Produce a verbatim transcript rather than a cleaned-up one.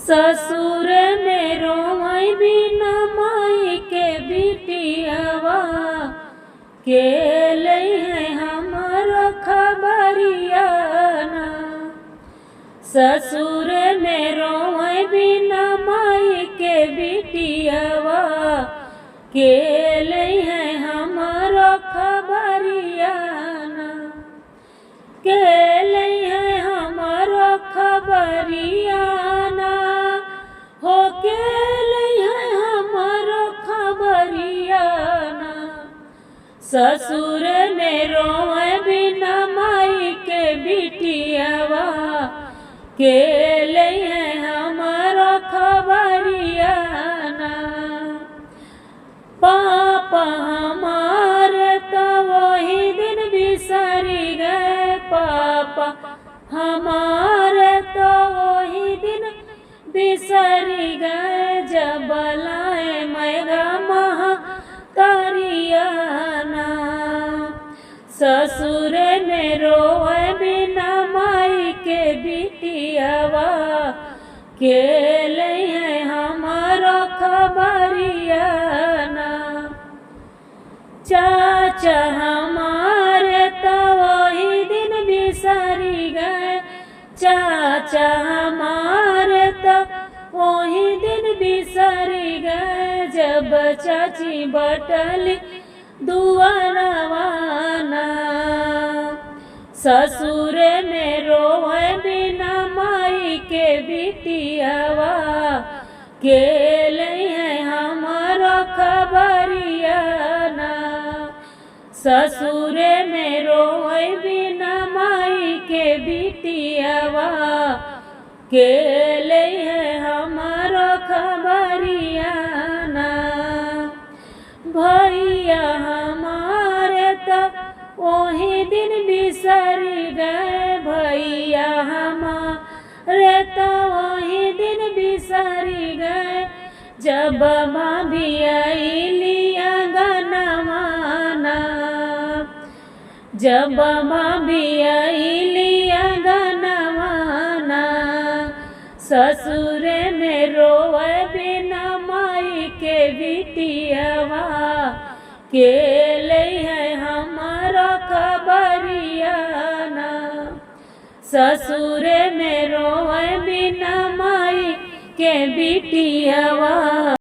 ससुर में रोवै बिना माई के बिटियावा, के लइहै हमरो खबरिया ना। ससुर में रोवै बिना माई के बिटियावा, के लइहै हमरो खबरिया ना। के लइहै हमरो खबरिया ना, हो के लइहै हमरो खबरिया ना। ससुर में रोवै बिना माई के बिटियावा, के लइहै हमरो खबरिया ना। पापा हमार तो वही दिन बिसरि गए, पापा हमार तो वही दिन बिसरि गए, जब लाए मैगा महतरिया ना। ससुर में रोवै बिना माई के बिटियावा, के लइहै हमरो खबरिया ना। चाचा हमार तो वही दिन बिसरि गए, चाचा हमार तो वही दिन बिसरि गए, जब चाची बटली दुआरवा ना। ससुर में रोवै बिना माई के बिटियावा, के लइहै हमरो खबरिया ना। ससुर में रोवै बिना माई के बिटियावा, के लइहै हमरो खबरिया ना। भैया हमार तो वही दिन बिसरि गए, भैया हमार तो वही दिन बिसरि गए, जब भाभी अइली अंगनवा ना। जब भाभी अइली अंगनवा ना, ससुर में रोवै बिना माई के बिटियावा, के लइहै हमरो खबरिया ना। ससुर में रोवै बिना माई के बिटियावा।